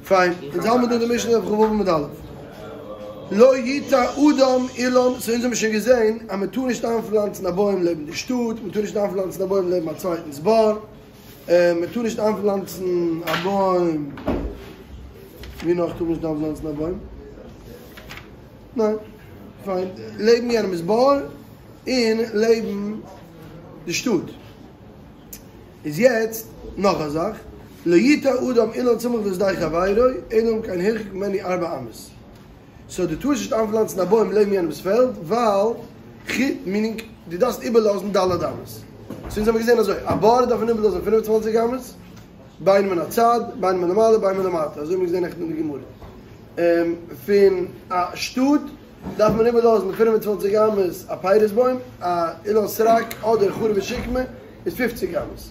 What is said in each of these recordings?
פיין, אונז האלט מיר דא די משנה אויף כ"ו עמוד א'. לא יטע אדם אילן, סאו אונז האבן שוין געזען אז מען טאר נישט איינפלאנצן א בוים לעבן די שטאט, מען טאר נישט איינפלאנצן א בוים לעבן א צווייטנס בור, מען טאר נישט איינפלאנצן א בוים, ווי נאך טאר מען נישט איינפלאנצן א בוים? ניין, פיין, לעבן יענעמס בור און לעבן די שטאט. איז יעצט נאך א זאך, לא יטע אדם אילן סמוך לשדה חברו, אלא אם כן הרחיק ממנו ארבע אמות. סאו דו טארסט נישט איינפלאנצן א בוים לעבן יענעמס פעלד, ווייל, מיענינג, דו דארפסט איבערלאזן ד' אמות. סאו אונז האבן געזען אזוי, א בור דארף מען איבערלאזן 25 אמות, בין מן הצד, בין מלמעלה, בין מלמטה, אזוי האבן מיר געזען נעכטן אין די גמרא. פון א שטאט דארף מען איבערלאזן 25 אמות א פירות בוים, א אילן סרק אדער חרוב ושקמה איז 50 אמות.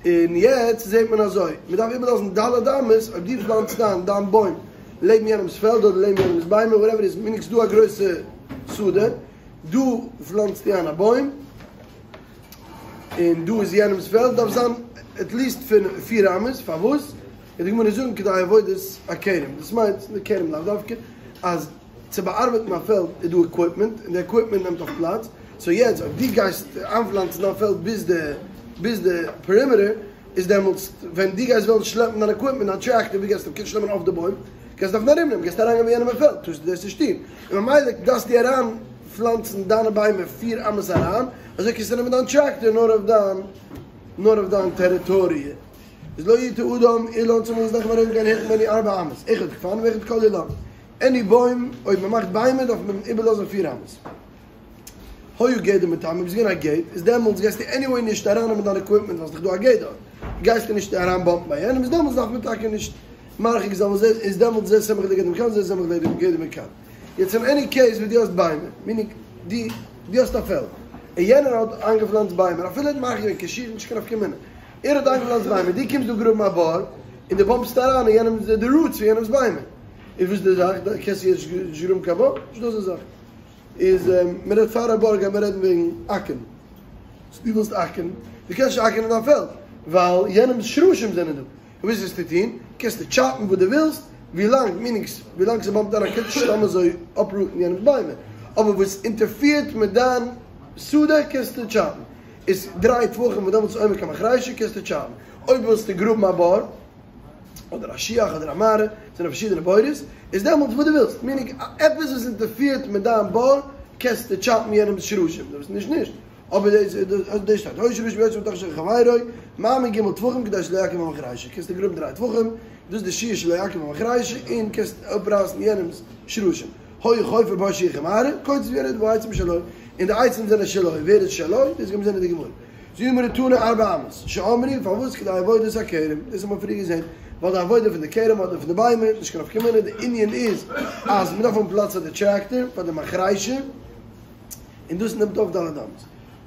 און יעצט זעט מען אזוי, מען דארף איבערלאזן ד' אמות אויב דו פלאנצט איין דיין בוים לעבן יענעמס פעלד אדער לעבן יענעמס ביימער וואטעווער איז, מיינט ס'דא א גרויסע שדה, דא פלאנצטו איין א בוים, און דא איז יענעמס פעלד, דארף זיין עטליעסט פון פיר אמות, פארוואס? וועט די גמרא זאגן כדי עבודת הכרם, דאס מיינט די כרם לאו דווקא, אז צו באארבעטן א פעלד איז דא עקוויפמענט, און די עקוויפמענט נעמט אויף פלאץ, סאו יעצט אויב דו גייסט איינפלאנצן דיין פעלד ביז די ביז די פערימעטער, איז דעמאלטס ווען דו גייסט וועלן שלעפן דיין עקוויפמענט, דיין טרעקטער, ווי גייסטו קענסט נעמען אויף די בוים, גייסט דארפן ארומנעמען, גייסט אריינגיין ביי יענעם אין פעלד, טארסטו דאס נישט טון, און ממילא דארפסטו אריין פלאנצן דיינע ביימער פיר אמות אריין, אזוי קענסטו נעמען דיין טרעקטער נאר אויף דיין נאר אויף דיין טעריטאריע. איז לא יטע אדם אילן סמוך לשדה חברו אלא אם כן הרחיק ממנו ארבע אמות, אחד גפן ואחד כל אילן. עני בוים, אויב מען מאכט ביימער דארף מען איבערלאזן פיר אמות. היה גדר מתמר, אויב איז געווען א געיט, איז דעמאלטס גייסטו עניוועי נישט ארייננעמען דיין עקוויפמענט ווייל ס'איז דאך דא א געיט דארט, גייסטו נישט אריין באמפן ביי יענעם, איז דעמאלטס דארף מען טאקע נישט מרחיק זיין ווייל זה איז דעמאלטס זה סמוך לגדר מכאן זה סמוך לגדר מכאן. יעצט אין עני קעיס ווי דו האסט ביימער, מיענינג דו דו האסט א פעלד, און יענער האט איינגעפלאנצט ביימער, אפילו ער האט מרחיק געווען כשיעור נישט קיין נפקא מינה, ער האט איינגעפלאנצט ביימער, דו קומסט דא גראבן א בור, און דו באמפסט אריין אין יענעמס די רוטס פון יענעמס ביימער. איז וואס די זאך? דו קענסט יעצט נישט גראבן קיין בור? נישט דא אזא זאך. איז מען רעדט פאר א בור גייט מען רעדן וועגן אקערן. סאו דו ווילסט אקערן, דו קענסט נישט אקערן אין דיין פעלד, ווייל יענעמס שרשים זענען דא. און וואס וועסטו טון? קענסטו טשאפן וואס דו ווילסט, ווילאנג, מינינג, ווילאנג ס'באמפט אריין קענסטו נישט סתם אזוי אפרוטן יענעמס ביימער. אבער וואס אינטערפירט מיט דיין שדה קענסטו טשאפן. איז דריי טפחים וואס דעמאלטס איז עומק המחרישה קענסטו טשאפן. אויב ווילסטו גראבן א בור, אדער א שיח אדער א מערה, זענען פארשידענע בורות, איז דעמאלטס וואס דו ווילסט, מיענינג עפעס וואס אינטערפירט מיט דיין בור, קענסטו טשאפן יענעמס שרשים, דאס נישט נישט, אבער דאס דאס שטייט, היו שרשים יוצאים מתוך שדה חברו, מעמיק ג' טפחים כדי שלא יכה במחרישה, קענסטו גראבן דריי טפחים, דאס איז די שיעור שלא יכה במחרישה, און קענסט אפרייסן יענעמס שרשים. היה חופר בור שיח ומערה, קוצץ ויורד והעצים שלו, און די עצים זענען שלו, ווער איז שלו? דאס גיימיר זען אין די גמרא. זאגט די גמרא תנא ארבע אמות, שאמרו, פארוואס כדי עבודת הכרם, דאס האבן מיר פריער געזען, ווייל די עבודה פון די כרם אדער פון די ביימער, נישט קיין נפקא מינה, די ענין איז אז מען דארף האבן פלאץ פאר די טרעקטער, פאר די מחרישה, און דאס נעמט אויף ד' אמות.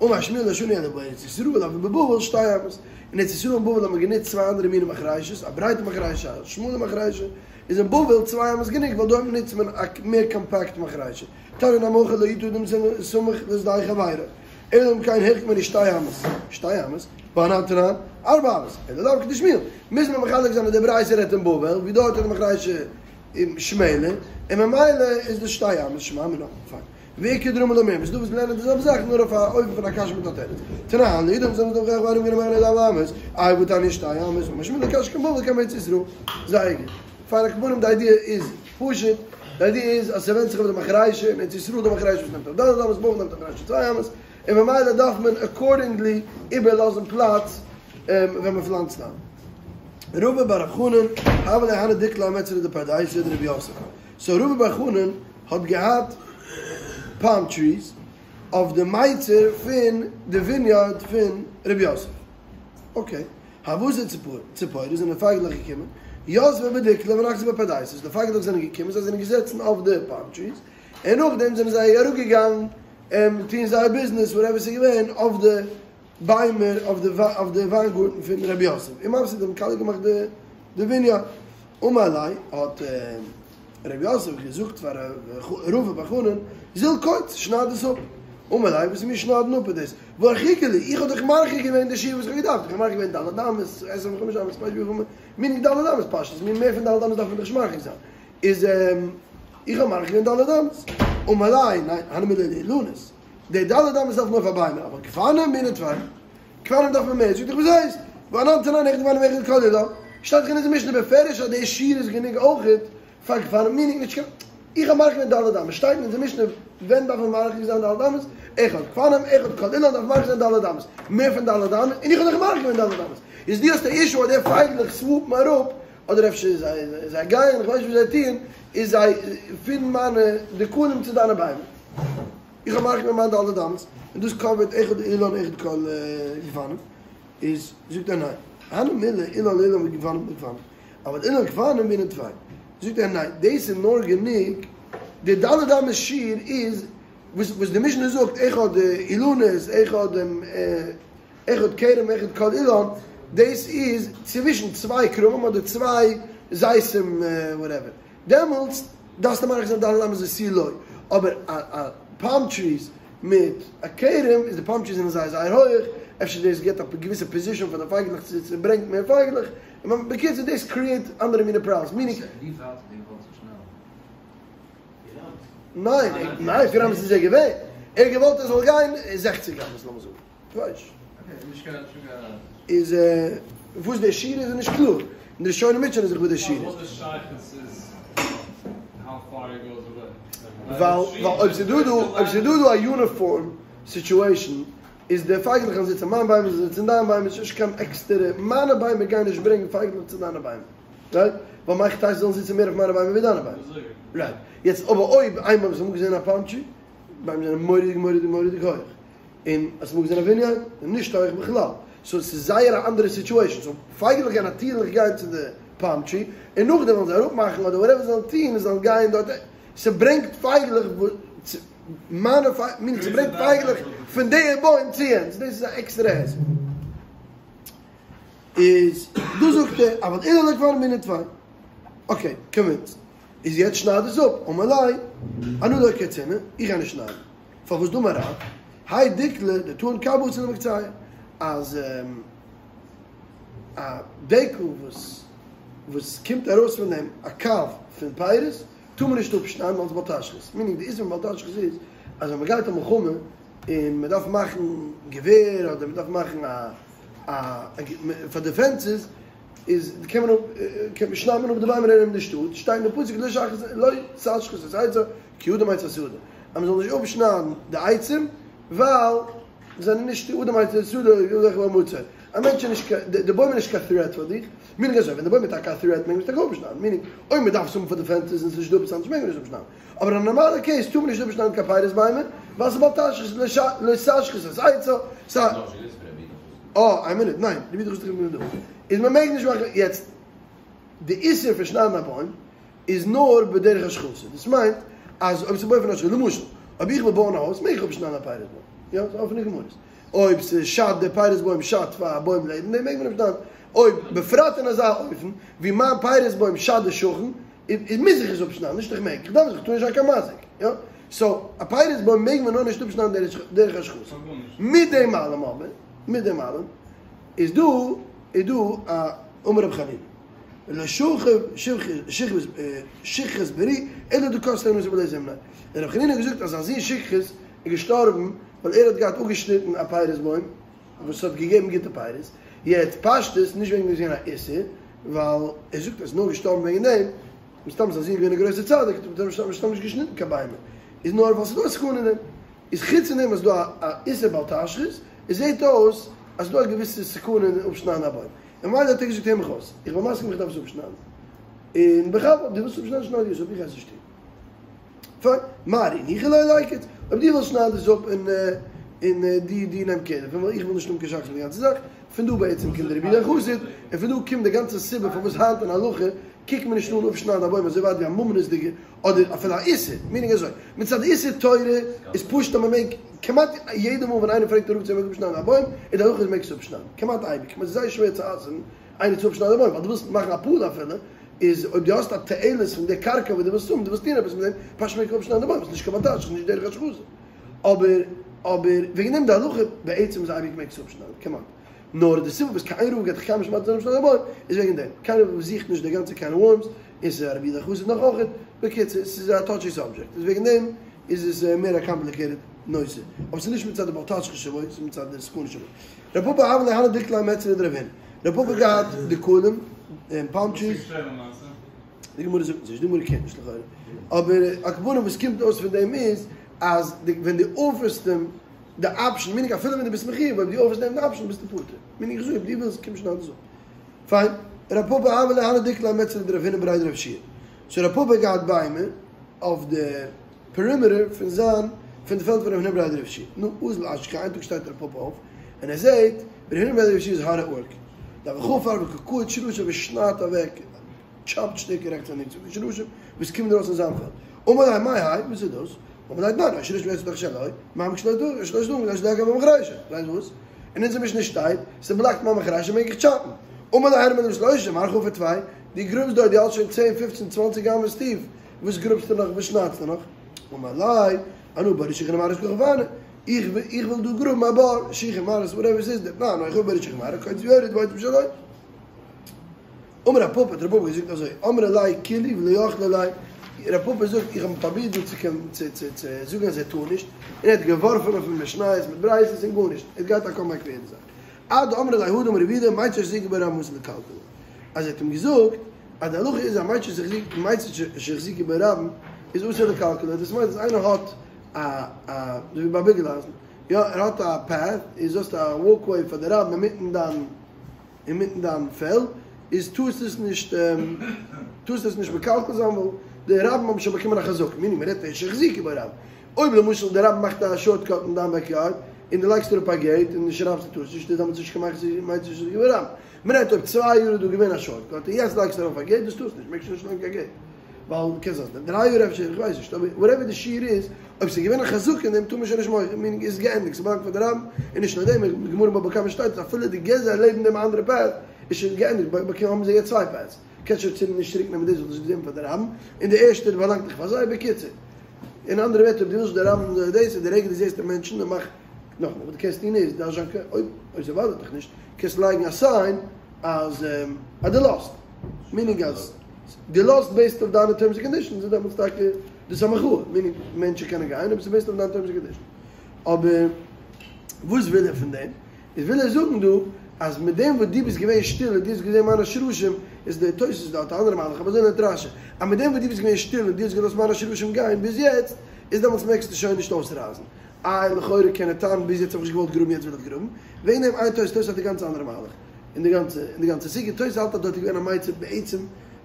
אמר שמואל לא שנו אלא בארץ ישראל, אבל בבבל שתי אמות. אין ארץ ישראל און בבל האט מען גענוצט צוויי אנדערע מיני מחרישות, א ברייטע מחרישה, א שמאלע מחרישה, איז אין בבל צוויי אמות גענוג ווייל דארט נוצט מען א מער קאמפאקט מחרישה. תניא נמי הכי לא יטע אדם סמוך לשדה חברו, אלא אם כן הרחיק ממנו שתי אמות, שתי אמות, והא אנן תנן, ארבע אמות, אלא לאו כדשמואל, מוז מען מחלק זיין אז די ברייתא רעדט אין בבל, ווי דארט איז די מחרישה שמעלער, און ממילא איז דאס שתי אמות, שמע מינה, פיין. ואיכא דרמי לה מימרא, ס'דא וואס לערנען די זעלבע זאך נאר אויף א אופן פון א קשיא מיט א תירוץ. תנן, לא יטע אדם סמוך לשדה חברו אלא אם כן הרחיק ארבע אמות, איי והתניא שתי אמות, אמר שמואל לא קשיא כן בבל כן בארץ ישראל. זייער גוט. פיין על כל פנים די איידיע איז פשוט, די איידיע איז אז ס'ווענדט זיך אויף די מחרישה, אין ארץ ישראל די מחרישה וואס נעמט אויף ד' אמות, בבל נעמט א מחרישה צוויי אמות, און ממילא דארף מען אקארדינגלי איבערלאזן פלאץ ווען מ'פלאנצט איין. רבא בר חנן, הוה ליה הנהו דיקלי אמצרא דפרדסא דרב יוסף. סאו רבא בר חנן האט געהאט פאם טריס אויף די מיצר פון די וויניארד פון רב יוסף. אקעי. הוו אתו ציפורי זענען פייגלעך געקומען, יתבי בדיקלי ונחתי בפרדסא, די פייגלעך זענען געקומען זיי זענען געזעצן אויף די פאם טריס, און נאכדעם זענען זיי אראפגעגאנגען טוהן זייער ביזנעס וואטעווער ס'איז געווען אויף די ביימער אויף די אויף די וויינגארטן פון רב יוסף, ומפסידי האבן קאליע געמאכט די די וויניארד. אמר ליה האט רב יוסף געזאגט פאר רבא בר חנן, זיל קוץ, שנייד עס אפ. אמר ליה, וואס מיר שניידן אפ איז דאס, והא ארחיקה לי, איך האב דאך מרחיק געווען די שיעור וואס איך האב געדארפט, איך האב מרחיק געווען ד' אמות, עשרים וחמש אמות, כ'ווייס נישט וויפיל, מינימום ד' אמות פשטות, מיר מער פון ד' אמות דארף מען דאך נישט מרחיק זיין, איז איך האב מרחיק געווען ד' אמות, אמר ליה, ניין, הני מילי לאילנות, די ד' אמות דארף נאר פאר ביימער, אבל גפנים בעינן טפי, גפנים דארף מען מער, זאגט ער וואס הייסט, והא אנן תנן אחד גפנים ואחד כל אילן, שטייט דאך אין אונזער משנה בפירוש אז די שיעור איז גענוג אויכעט פאר גפנים, מיינינג נישט קיין, איך האב מרחיק געווען ד' אמות, שטייט אין אונזער משנה ווען דארף מען מרחיק זיין ד' אמות, אחד גפנים אחד כל אילן דארף מרחיק זיין ד' אמות, מער פון ד' אמות, און איך האב דאך מרחיק געווען ד' אמות, איז דו האסט א אישו אז די פייגלעך סוואפן אראפ, אדער אפשר זיי זיי גייען, איך ווייס נישט וואס זיי טוען, איז זיי פון מיינע דקלים צו דיינע ביימער. איך האב מרחיק געווען מיין ד' אמות, און דאס קאווערט אחד אילן אחד כל גפנים, איז זאגט ער ניין, הני מילי אילן לאילן וגפנים לגפנים, אבל אילן לגפנים בעינן טפי, זאגט ער ניין, דאס איז נאר גענוג, די ד' אמות שיעור איז וואס וואס די משנה זאגט אחד אילנות אחד אחד כרם אחד כל אילן, דאס איז צווישן צוויי כרמים אדער צוויי זיתים וואטעווער. דעמאלטס דארפסטו מרחיק זיין ד' אמות ותו לא, אבער א א פאלם טריס מיט א כרם איז די פאלם טריס זענען זייער זייער הויעך, אפשר דאס גיבט א געוויסע פאזישאן פאר די פייגלעך צו זיצן און ברענגט מער פייגלעך, און בקיצור דאס קריעט אנדערע מינע פראבלעמס, מינינג. ווי ווייט האט ער געוואלט צו ניין, שניידן? ניין, פיר אמות איז ער געווען, ער האט געוואלט ער זאל גיין זעכציג אמות לאמיר זאגן. כ'ווייס. איז וואס דער שיעור איז איז נישט קלאר. און די ראשונים מוטשענען זיך וואס דער שיעור איז. ווייל אויב ס'איז דא דא אויב ס'איז דא דא א יוניפארם סיטועשאן איז די פייגלעך וועלן זיצן מיין ביימער זאל זיצן דיין ביימער ס'איז נישט קיין עקסטערע מיינע ביימער גייען נישט ברענגען פייגלעך צו דיינע ביימער. רייט? ווייל מהיכי תיתי זאלן זיצן מער אויף מיינע ביימער ווי דיינע ביימער. רייט. יעצט אבער אויב איינמאל האסט אמאל געזען א פאלם טרי, ביימער זענען מורא'דיג מורא'דיג מורא'דיג הויעך. און האסט אמאל געזען א וויניארד? נישט הויך בכלל. סאו ס'איז זייער א אנדערע סיטועשאן. סאו פייגעלעך גייען נאטירליך גיין צו די פאלם טרי, און נאכדעם וועלן זיי אראפ מאכן אדער וואטעווער זיי זאלן טון, און זיי זאלן גיין דארט. ס'ברענגט פייגלעך צו מיינע פייגלעך, מיינט ס'ברענגט פייגלעך פון די בוים צו יענץ. דאס איז א עקסטערע הסבר. איז דא זאגט ער, אבל אילן לגפנים בעינן טפי. אקעי, קאנווינסד. איז יעצט שנייד עס אפ. אמר ליה, אנא לא קצינא, איך גיי נישט שניידן. פארוואס דאמר רב, האי דיקלא דטעין קבא אתי למקצעיה, אז א דקל וואס וואס קומט ארויס פון דעם א קב פון פירות טאר מען נישט אפשניידן אלס בל תשחית, מינינג די איסור פון בל תשחית איז אז ווען מען גייט א מלחמה און מען דארף מאכן געווער אדער מען דארף מאכן א א פאר דיפענסעס איז קען מען אפ שניידט מען אפ די ביימער ארום די שטאט, שטייט אין די פסוק לא תשחית את עצה כי האדם עץ השדה, אז מען זאל נישט אפשניידן די עצים ווייל זיי זענען נישט אדם עץ השדה ילך ומצא, א מענטש איז נישט קיין, די בוים איז נישט קיין threat פאר דיך, מינינג אזוי ווען די בוים איז טאקע א threat מעג מען עס טאקע אפשניידן, מינינג אויב מען דארף עס האבן פאר דיפענסעס און עס איז נישט דא עפעס אנדערש מעג מען עס אפשניידן, אבער אין א נארמאלע קעיס טאר מען נישט אפשניידן קיין פירות ביימער ווייל ס'איז בל תשחית לא תשחית את עצה, סא. אה, איין מינוט, ניין, רבי יהודה החסיד איז דא, איז מען מעג נישט מאכן, יעצט, די איסור פון שניידן א בוים איז נאר בדרך השחתה, דאס מיינט אז אויב ס'איז באופן השחתה, למשל, אויב איך וויל בויען א הויז מעג איך אפשניידן א פירות בוים, יא, ס'איז אפענע גמרות, אויב ס'שאדט די פירות בוים שאדט פאר א בוים לעבן דעם מעג מען אפשניידן, אויב בפרט אין אזא אופן ווי מיין פירות בוים שאדט די שכן, איז מוז איך עס אפשניידן, נישט איך מעג, איך דארף עס, איך טאר נישט זיין קיין מזיק, יא, סאו א פירות בוים מעג מען נאר נישט אפשניידן דרך השחתה, מיט דעם אלעם אבער, מיט דעם אלעם איז דא איז דא א אמר רבי חנינא לא שכיב שכחת ברי אלא דקץ תאנתו בלא זימניה, און רבי חנינא האט געזאגט אז זיין זון שכחת איז געשטארבן ווייל ער האט געהאט אפגעשניטן א פירות בוים וואס האט געגעבן גוטע פירות, יעצט פשטות נישט וועגן דעם איז געווען א איסור, ווייל ער זאגט אז איז נאר געשטארבן וועגן דעם, מסתם זיין זון איז געווען א גרויסער צדיק האט ער מסתם נישט געשניטן קיין ביימער, איז נאר ווייל ס'איז דא א סכנה אין דעם. איז חוץ פון דעם אז ס'דא א איסור בל תשחית, עס זעהט אויס אז ס'דא א געוויסע סכנה אין אפשניידן א בוים, און ממילא האט ער געזאגט הער מיך אויס, איך בין מסכים איך דארף עס אפשניידן, און בכבוד, דו ווילסט אפשניידן שנייד דו עס אפ, איך גיי עס נישט טון. פיין, מר אי ניחא ליה ליקוץ, אויב דו ווילסט שנייד עס אפ און און דו דו נעם קער דערפון, ווייל איך וויל נישט האבן קיין שייכות מיט די גאנצע זאך, פון דא בעצם קומט די רבי יהודה החסיד, און פון דא קומט די גאנצע סיבה פארוואס היינט אין הלכה קוקט מען נישט אן אפשניידן א בוים אזוי ווייט ווי א ממונות'דיגע אדער אפילו א איסור, מינינג אזוי, מצד איסור תורה איז פשוט אז מען מעג, כמעט יעדע מאל ווען איינער פרעגט א רב צו ער מעג אפשניידן א בוים, איז די הלכה אז מען מעג עס אפשניידן, כמעט אייביג, כמעט ס'איז זייער שווער צו אסר'ן איינער צו אפשניידן א בוים, ווייל דו ווילסט מאכן א פול אפילו, איז אויב דו האסט א תועלת פון די קרקע וואס דו ווילסט האבן, דו ווילסט טון עפעס מיט דעם, פשוט מעג איך אפשניידן די בוים, ס'איז נישט קיין בל תשחית, נישט דרך השחתה. אבער. אבער וועגן דעם די הלכה בעצם איז אייביג מעגסט אפשניידן, כמעט. נאר די סיבה וואס קיין רב גייט דיך קיינמאל נישט מתיר זיין אפשניידן א בוים איז וועגן דעם. קיין רב זוכט נישט די גאנצע קען אוו ווארמס, און ס'איז א רבי יהודה החסיד נאך אויכעט. בקיצור, ס'איז א טאטשי סאבדזשעקט. איז וועגן דעם איז עס מער א קאמפליקעיטעד נושא. אבער ס'איז נישט מצד די בל תשחית שבו, ס'איז מצד די סכנה שבו. רב פפא הוה ליה הני דקלי מצרא דרב הונא. רב פפא האט געהאט דקלים און פאלם טריס. די גמרא זאגט נישט, די גמרא קען נישט לכאורה. אבער על כל פנים וואס קומט אויס פון דעם איז אז ווען דו אפערסט אים די אפשן, מיינינג אפילו ווען דו ביסט מחויב, אויב דו אפערסט אים די אפשן ביסטו פטור. מיינינג איך זאג אויב דו ווילסט קום שנייד עס אפ. פיין. רב פפא הוה ליה הני דקלי מצרא דרב הונא בריה דרב יהושע. סאו רב פפא האט געהאט ביימער אויף די פערימעטער פון זיין פון די פעלד פון רב הונא בריה דרב יהושע. נו, אזל אשכחיה, איין טאג שטייט רב פפא אויף און ער זעהט ווי רב הונא בריה דרב יהושע איז הארד עט ווארק. דהוה חפר וקא קאיט שרשי ער שניידט אוועק טשאפט שטיקער רעכטס און לינקס פון די שרשים וואס קומען ארויס אין זיין פעלד. אמר ליה מאי האי, וואס איז דאס? אמר ליה תנן, השרש היוצא מתוך שלו, מעמיק שלשה דונם כדי שלא יעכב במחרישה. ווייסט וואס? אין אונזער משנה שטייט, ס'בלאקט מיין מחרישה מעג איך טשאפן. אמר ליה אירמא דמשלושה, מר חפר טפי, דו גראבסט דארט, דו האלסט שוין צען פופצן צוואנציג אמות טיף, וואס גראבסטו נאך, וואס שניידסטו נאך? אמר ליה, אנא בור שיחין ומערות קא חפרנא, איך איך וויל דא גראבן א בור, שיחין מערות וואטעווער ס'איז, דתנן, החופר בור שיחין ומערות, קוצץ ויורד והעצים משלו. אמר רב פפא האט רב פפא געזאגט אזוי, אמרי ליה כולהו ולא יכלי ליה, רב פפא זאגט איך האב פרובירט דא צו צו צו צו זאגן אז ער טאר נישט, און ער האט געווארפן אויף אים משניות מיט ברייתות און גארנישט, ער האט געהאט א קאמבעק פון יעדע זייט. עד דאמרי ליה הא דאמר רב יהודה מיצר שהחזיקו בו רבים אסור לקלקלו, אז ער האט אים געזאגט אז די הלכה איז אז מיצר שהחזיקו מיצר שהחזיקו בו רבים איז אסור לקלקלו, דאס מיינט אז איינער האט א א אזוי ווי ביי ביגעלאזן, יא ער האט א פעט, איז האסטו א וואלקוועי פאר די רבים אינמיטן דיין אינמיטן דיין פעלד, איז טארסט עס נישט טארסט עס נישט מקלקל זיין ווייל די רבים האבן שוין באקומען א חזקה, מיינינג מען רעדט פון שהחזיקו בו רבים, אויב למשל די רבים מאכט א שארט קאט אין דיין בעק יארד און דו לייגסט אראפ א געיט און דו שרייבסט דו טארסט נישט איז דעמאלטס נישט קיין מיצר שהחזיקו בו רבים, מען רעדט אויב צוויי יאר איז דא געווען א שארט קאט און יעצט לייגסטו ארויף א געיט דאס טארסט נישט מעגסט נישט לייגן קיין געיט. ווייל קען זיין דריי יאר אפשר, איך ווייס נישט, אבער וואטעווער די שיעור איז, אויב ס'איז געווען א חזקה אין דעם טאר מען שוין נישט מוחא, מיינינג איז געענדיגט, ס'באלאנגט פאר די רבים, און נישט נאר דעם, אין גמרא בבא קמא שטייט אז אפילו די גזע לעבן דעם אנדערע פעט איז שוין געענדיגט, באקומען האבן זיי יעצט צוויי פעטס, קענסט שוין צוריק נישט צוריק נעמען דאס וואס דו האסט געגעבן פאר די רבים, און די ערשטע באלאנגט דאך פאר זיי, בקיצור. אין אנדערע ווערטער אויב דו ווילסט די רבים זאל דאס, און די רגע דו זעסט די מענטשן, דאן מאך נאכאמאל, וואס דו קענסט טון איז, דארפסט זיין, אויב אויב ס'באדערט דיך נישט, קענסט לייגן א סיין אז אז דו לאזט, מיינינג אז. דו לאזט בעיסד אויף דיינע טערמס און קאנדישאנס איז דעמאלטס טאקע דאס א מחאה, מיינינג מענטשן קענען גיין אבער ס'איז בעיסד אויף דיינע טערמס און קאנדישאנס. אבער וואס וויל ער פון דעם? איז וויל ער זאגן דא אז מיט דעם וואס דו ביסט געווען שטיל און דו האסט געזען מיינע שרשים, איז דער תוס' דא האט א אנדערע מהלך אבער אזוי לערנט רש"י, אז מיט דעם וואס דו ביסט געווען שטיל און דו האסט געלאזט מיינע שרשים גיין ביז יעצט, איז דעמאלטס מעגסטו שוין נישט אויסרייסן. איי לכאורה קען ער טענה'ן ביז יעצט האב איך נישט געוואלט גראבן יעצט וויל איך גראבן. וועגן דעם איין תוס', תוס' האט א גאנץ אנדערע מהלך. אין די גאנצע אין די גאנצע סוגיא תוס' האלט אז דארט איז געווען א מיצר בעצם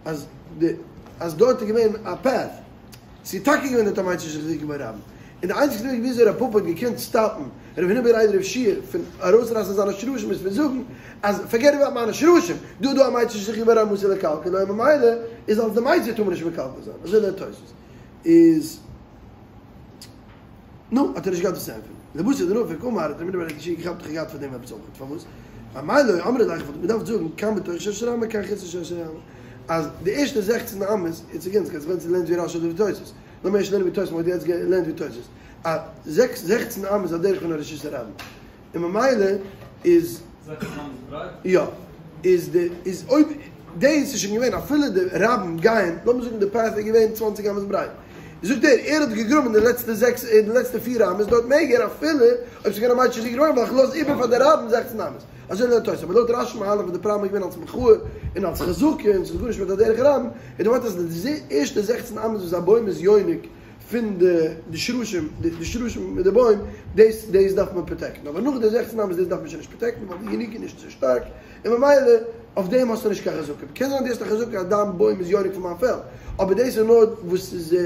אז די אז דארט איז געווען א פעט ס'איז טאקע געווען דארט א מיצר שהחזיקו בו רבים און די איינציגסטע וועג וויאזוי רב פפא האט געקענט סטאפן רב הונא בריה דרב יהושע פון ארויסרייסן זיינע שרשים איז פון זאגן אז פארגעט אבאוט מיינע שרשים דא איז דא א מיצר שהחזיקו בו רבים אסור לקלקלו און ממילא איז אלס די מיצר טאר מען נישט מקלקל זיין אזוי לערנט תוס' איז נו, האט ער נישט געהאט וואס צו ענטפערן. לבתר דנפק אמר, האט רב הונא בריה דרב יהושע געכאפט איך האב געהאט פאר דעם עפעס אויך. פארוואס? אמאי לא אמרי ליה, איך וואלט געדארפט זאגן, כאן בתוך שש עשרה אמה כאן חוץ לשש עשרה אמה. אז די ערשטע זעכצן אמות, איטס אגעין, ס'גייט זיך ווענדן צו לערנט ווי רש"י אדער ווי תוס'. לאמיר ערשט לערנען ווי תוס', מ'האט יעצט געלערנט ווי תוס'. אז זעקס, זעכצן אמות איז א דרך פון א רשות הרבים. און ממילא איז. זעכצן אמות ברייט? יא. איז די, איז אויב דאס איז שוין געווען אפילו די רבים גייען, לאמיר זאגן די פאט איז געווען צוואנציג אמות ברייט. זאגט ער, ער האט געגראבן די לעצטע זעקס, די לעצטע פיר אמות, דארט מעג ער אפילו אויב ס'איז געווען א מיצר שהחזיקו בו רבים, ווייל איך לאז איבער פאר די רבים זעכצן אמות. אזוי לערנט תוס'. אבער לויט רש"י מהלך וואס די פראבלעם איז געווען אלס מחאה און אלס חזקה און ס'איז גארנישט מיט א דרך רבים, איז די ווארט אז די ערשטע זעכצן אמות וואס א בוים איז יונק פון די די שרשים, די שרשים מיט די בוים, דאס דאס דארף מען פראטעקטן, אבער נאך די זעכצן אמות דאס דארף מען שוין נישט פראטעקטן ווייל די יניקה איז נישט אזוי שטארק, און ממילא אויף דעם האסטו נישט קיין חזקה. קען זיין דו האסט א חזקה אז דיין בוים איז יונק פון מיין פעלד, אבער דאס איז נאר וואס איז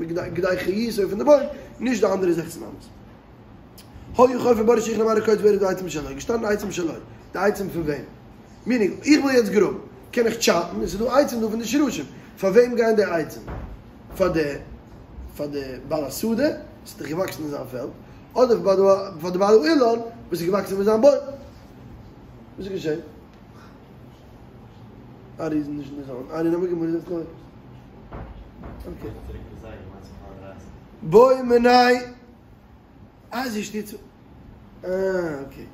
כדי חיותו פון די בוים, נישט די אנדערע זעכצן אמות. היה חופר בור שיחין ומערה קוצץ ויורד והעצים משלו, געשטאנען עצים משלו, די עצים פון וועם? מיענינג, איך וויל יעצט גראבן, קען איך טשאפן, עס איז דא עצים דא פון די שרשים, פאר וועם גייען די עצים? פאר די פאר די בעל השדה, וואס איז דאך געוואקסן אין זיין פעלד, אדער פאר די בעל האילן, וואס איז געוואקסן פון זיין בוים? וואס איז געשען? ארי איז נישט אין די זאון, ארי נעם א גמרא זעץ דיך אקעי. בעא מיניה. אה, זי שטייט צו. אה, אקעי.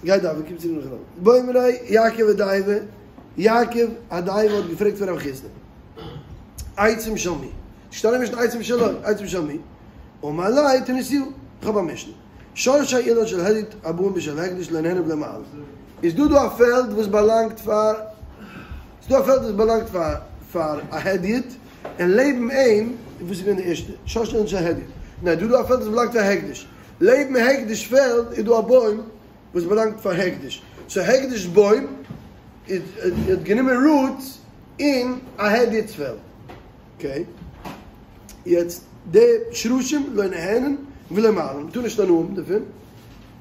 גיי דאווען, קום צוריק נאכן דאווענען. בעא מיניה יעקב אדייווא, יעקב אדייווא האט געפרעגט פון רב חסדא, עצים של מי? ס'שטייט אין משנה עצים שלו, עצים של מי? אמר ליה תניתוה, איך האב א משנה. שורשי אילן של הדיוט הבאים בשל הקדש לא נהנין ולא מועלין. איז דא דא א פעלד וואס באלאנגט פאר, ס'איז דא א פעלד וואס באלאנגט פאר פאר א הדיוט, און לעבן אים, וואס איז געווען די ערשטע? שורשי אילן של הדיוט. ניין, דא דא א פעלד וואס באלאנגט פאר הקדש. לעבן הקדש פעלד איז דא א בוים וואס באלאנגט פאר הקדש. סאו הקדש בוים האט גענומען רוטס אין א הדיוט'ס פעלד. אקעי. יעצט די שרשים לא נהנין ולא מועלין. מ'טאר נישט הנאה האבן דערפון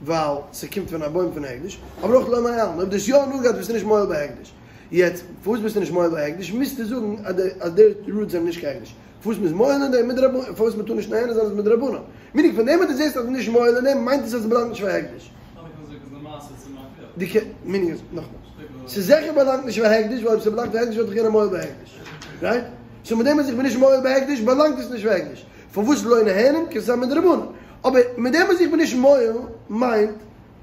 ווייל ס'קומט פון א בוים פון הקדש. אבער אויך לא מועלין. אויב דו האסט יא הנאה געהאט ביסטו נישט מועל בהקדש. יעצט פארוואס ביסטו נישט מועל בהקדש? מוזטו זאגן אז די רוטס זענען נישט קיין הקדש. פארוואס מ'איז מועל אין דעם מדרבנן, פארוואס מ'טאר נישט נהנה זיין איז מדרבנן. מיניג פון דעם וואס דו זעסט אז מ'איז נישט מועל אין דעם מיינט עס אז עס באלאנגט נישט פאר הקדש. די קען, מיניג איז, נאכאמאל. ס'איז זיכער באלאנגט נישט פאר הקדש, ווייל אויב ס'באלאנגט פאר הקדש וואלט דאך יענער מועל בהקדש. רייט? סאו מיט דעם אז איך בין נישט מועל בהקדש באלאנגט עס נישט פאר הקדש. פארוואס לא נהנין? כי ס'איז א מדרבנן. אבער מיט דעם אז איך בין נישט מועל מיינט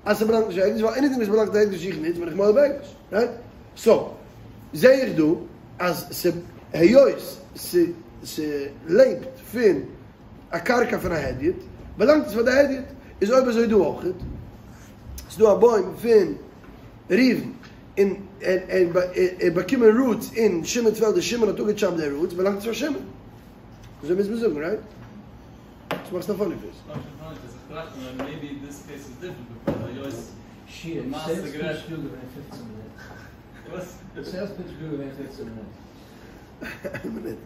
אז ס'באלאנגט נישט פאר הקדש, ווייל עניטינג וואס באלאנגט פאר הקדש איך ניץ בין איך מועל בהקדש. רייט? סאו, זעה איך דא אז ס' היות ס'לעבט פון א קרקע פון א הדיוט, באלאנגט עס פאר די הדיוט, איז אויב אזוי דא אויכעט, ס'דא א בוים פון ראובן און ער האט באקומען רוטס אין שמעון'ס פעלד און שמעון האט אפגעטשאפט די רוטס, באלאנגט עס פאר שמעון. אזוי מוז מען זאגן, רייט? וואס מאכסטו א פאני פעיס? איין מינוט.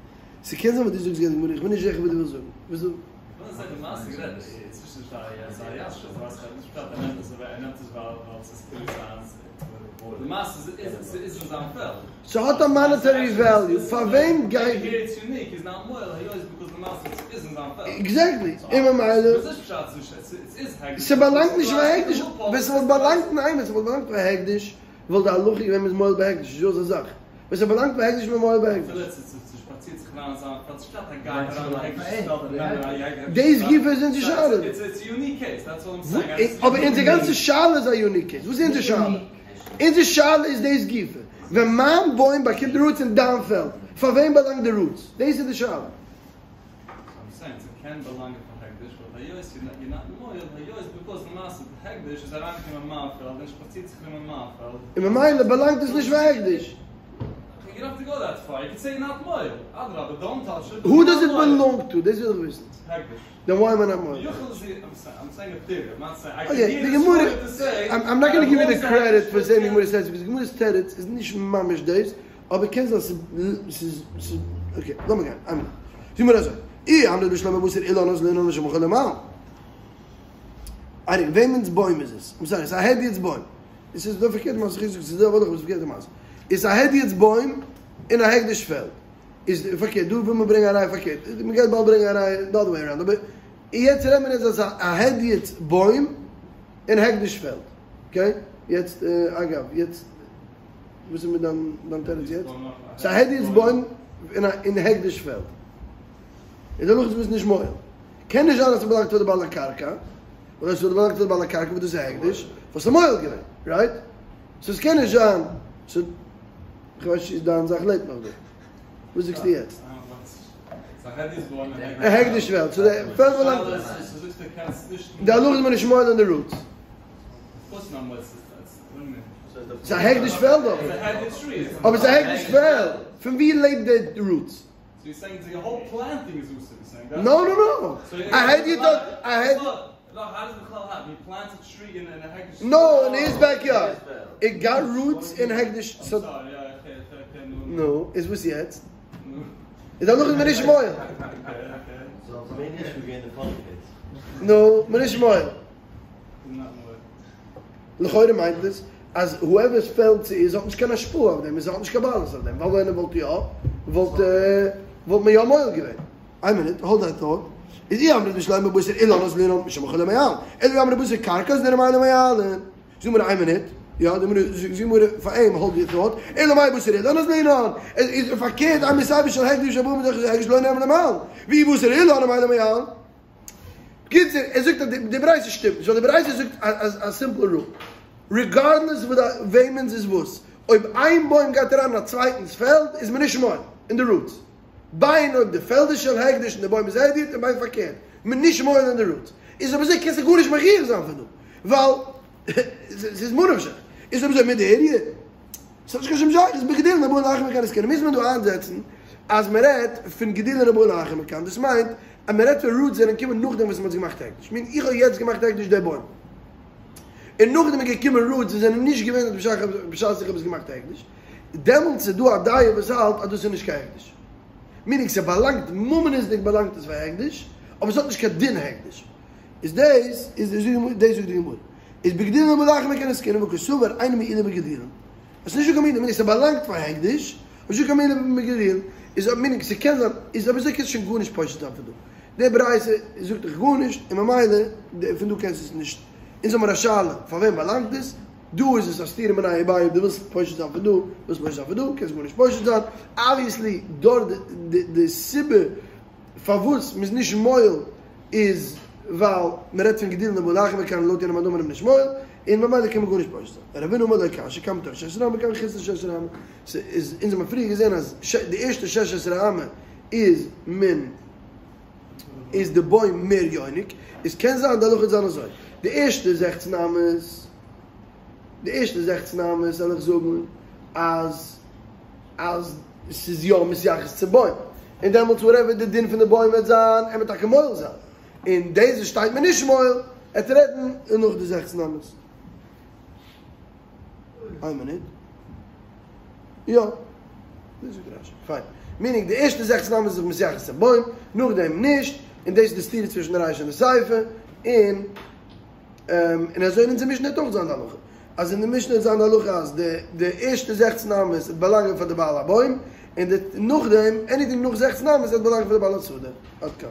ס'קען זיין וואס דו זאגסט גייט די גמרא, איך בין נישט זיכער וואס דו ווילסט זאגן. וואס דו. ס'האט א מאנעטערי וועליו, פאר וועם גייט. עקזעקטלי, און ממילא. ס'באלאנגט נישט פאר הקדש, ווען ס'וואלט באלאנגט, ניין, ווען ס'וואלט באלאנגט פאר הקדש וואלט די הלכה געווען מ'איז מועל בהקדש, נישט דא אזא זאך. ווען ס'באלאנגט פאר הקדש איז מען מועל בהקדש. דאס גופא איז אונזער שאלה. אבער אונזער גאנצע שאלה איז א יוניק קעיס. וואס איז אונזער שאלה? אונזער שאלה איז דאס גופא. ווען מיין בוים באקומט רוטס אין דיין פעלד, פאר וועם באלאנגט די רוטס? דאס איז די שאלה. און ממילא באלאנגט עס נישט פאר הקדש. הו דאז איט בעלאנג טו? דאס וויל איך וויסן. דען וויי עם איי נאט מועל? אקעי, די גמרא, איים נאט גאנא גיוו יו די קרעדיט פאר סעיאינג די גמרא'ס תירוץ, ביקאז די גמרא'ס תירוץ איז נישט ממש דאס, אבער קען זיין ס'איז ס'איז אקעי, לאמיר גיין, איין מינוט. זאג מיר אזוי, אי אמרת בשלמא בתר אילן אזלינן לשם מחול למעלה. איי וועמענס בוים איז עס? איים סארי, ס'איז א הדיוט'ס בוים. עס איז דא פארקערטע מעשה, איך זאג ס'איז דא אבער דאך פארקערטע מעשה. איז א הדיוט'ס בוים אין א הקדש פעלד. איז פארקערט, דא וויל מען ברענגען א ראיה פארקערט. מען גייט באלד ברענגען א ראיה די אדער וועי אראונד. אבער יעצט רעדט מען אז א הדיוט'ס בוים אין הקדש פעלד. אקעי? יעצט אגב, יעצט וואס איז מיט דיין דיין תירוץ יעצט? ס'איז א הדיוט'ס בוים אין א אין הקדש פעלד. איז די הלכה איז מ'איז נישט מועל. קען נישט זיין אז ס'באלאנגט פאר די בעל הקרקע, ווייל אויב ס'וואלט באלאנגט פאר די בעל הקרקע וואס דאס איז הקדש, וואלסטו מועל געווען, רייט? סאו ס'קען נישט זיין, סאו כ'ווייס נישט צו דיין זאך לעבט נאך דא. וואס זאגסטו יעצט? א הקדש פעלד, סאו די פעלד באלאנגט, די הלכה איז מ'איז נישט מועל אין די רוטס. ס'איז א הקדש פעלד אבער. אבער ס'איז א הקדש פעלד. פון ווי לעבט די רוטס? נאו נאו נאו! א הדיוט האט א הדיוט. נאו אין היז בעק יארד. איט גאט רוטס אין הקדש סאו. נו, איז וואס יעצט? איז די הלכה איז מען נישט מועל. נו, מען נישט מועל. לכאורה מיינט עס אז הואעווער'ס פעלד ס'איז האט נישט קיין השפעה אויף דעם, עס האט נישט קיין בעלות אויף דעם, ווייל ווען ער וואלט יא, וואלט וואלט מען יא מועל געווען. איין מינוט, האלד דעט טאט. איז אי אמרת בשלמא בתר אילן אזלינן משום מחול לא מועלין, אלא אי אמרת בתר קרקע אזלינן אמאי לא מועלין. זאג מיר איין מינוט, יא, די גמרא, זאג מיר פאר אים האלד די טאט, אלא מאי בתר אילן אזלינן, איז פארקערט אימא סיפא של הקדש הבאים בתוך הקדש לא נהנין ולא מועלין, ואי בתר אילן אמאי לא מועלין. בקיצור, ער זאגט אז די ברייתא שטימט נישט, ווייל די ברייתא זאגט א סימפל רול, ריגארדלעס וועמענס איז וואס, אויב איין בוים גייט אריין אין א צווייטנס פעלד איז מען נישט מועל אין די רוטס, בין אויב די פעלד איז של הקדש און די בוים איז הדיוט און בין פארקערט, מען נישט מועל אין די רוטס, איז אויב אזוי קענסטו גארנישט מוכיח זיין פון דא, ווייל ס'איז ממה נפשך, איז אויב אזוי מידי ס'האט נישט קיין שום שייכות, בגידולין הבאין לאחר מכאן עסקינן, מוז מען דא איינזעצן אז מען רעדט פון גידולין הבאין לאחר מכאן, דאס מיינט אז מען רעדט פון רוטס זענען געקומען נאכדעם וואס מען האט עס געמאכט הקדש, מיינט איך האב יעצט געמאכט הקדש די בוים, און נאכדעם איז געקומען רוטס וואס זענען נישט געווען דארט בשעת איך האב עס געמאכט הקדש, דעמאלטס איז דא א דעה וואס האלט אז דאס איז נישט קיין הקדש, מיינינג ס'באלאנגט ממונות'דיג באלאנגט עס פאר הקדש, אבער עס האט נישט קיין דין הקדש, איז דאס איז דאס זאגט די גמרא. איז בגידולין הבאין לאחר מכאן עסקינן וקסבר אין מעילה בגידולין. עס איז נישטא קיין מעילה, מיינינג ס'באלאנגט פאר הקדש, אבער נישטא קיין מעילה בגידולין, איז אויב מיינינג ס'קען זיין, איז אויב אזוי קענסטו שוין גארנישט פושט זיין פון דא. די ברייתא זאגט דיך גארנישט, און ממילא פון דא קענסטו עס נישט. אונז האמיר א שאלה, פאר וועם באלאנגט עס? דא איז עס א סתירה מיניה וביה, אויב דו ווילסט פושט זיין פון דא, ווילסט פושט זיין פון דא, קענסט גארנישט פושט זיין. אבוויעסלי דארט די סיבה פארוואס מ'איז נישט מועל איז ווייל מ'רעדט פון גידולין הבאין לאחר מכאן לויט יענעם מאן דאמר איז מען נישט מועל, און ממילא קען מען גארנישט פושט זיין. רבינא אמר לא קשיא כאן בתוך שש עשרה אמה כאן חוץ לשש עשרה אמה. ס'איז, אונז האבן פריער געזען אז די ערשטע שש עשרה אמה איז מען איז די בוים מער יונק, איז קען זיין די הלכה וועט זיין אזוי, די ערשטע זעכצן אמות, די ערשטע זעכצן אמות וועל איך זאגן אז אז ס'איז יא מתייחס צום בוים, און דעמאלטס וואטעווער די דין פון די בוים וועט זיין, ער וועט טאקע מועל זיין, און דאס וואס שטייט מ'איז נישט מועל, עט רעדן נאך די זעכצן אמות. איין מינוט. יא. דאס זאגט רש"י. פיין. מיענינג די ערשטע זעכצן אמות איז זיך מתייחס צום בוים, נאכדעם נישט, און דאס איז די סתירה צווישן די רישא און די סיפא, און און אזוי אין אונזער משנה וועט אויך זיין די הלכה, אז אין די משנה וועט זיין די הלכה אז די די ערשטע זעכצן אמות וועט באלאנגען פאר די בעל הבוים, און די נאכדעם עניטינג נאך זעכצן אמות וועט באלאנגען פאר די בעל השדה. עד כאן.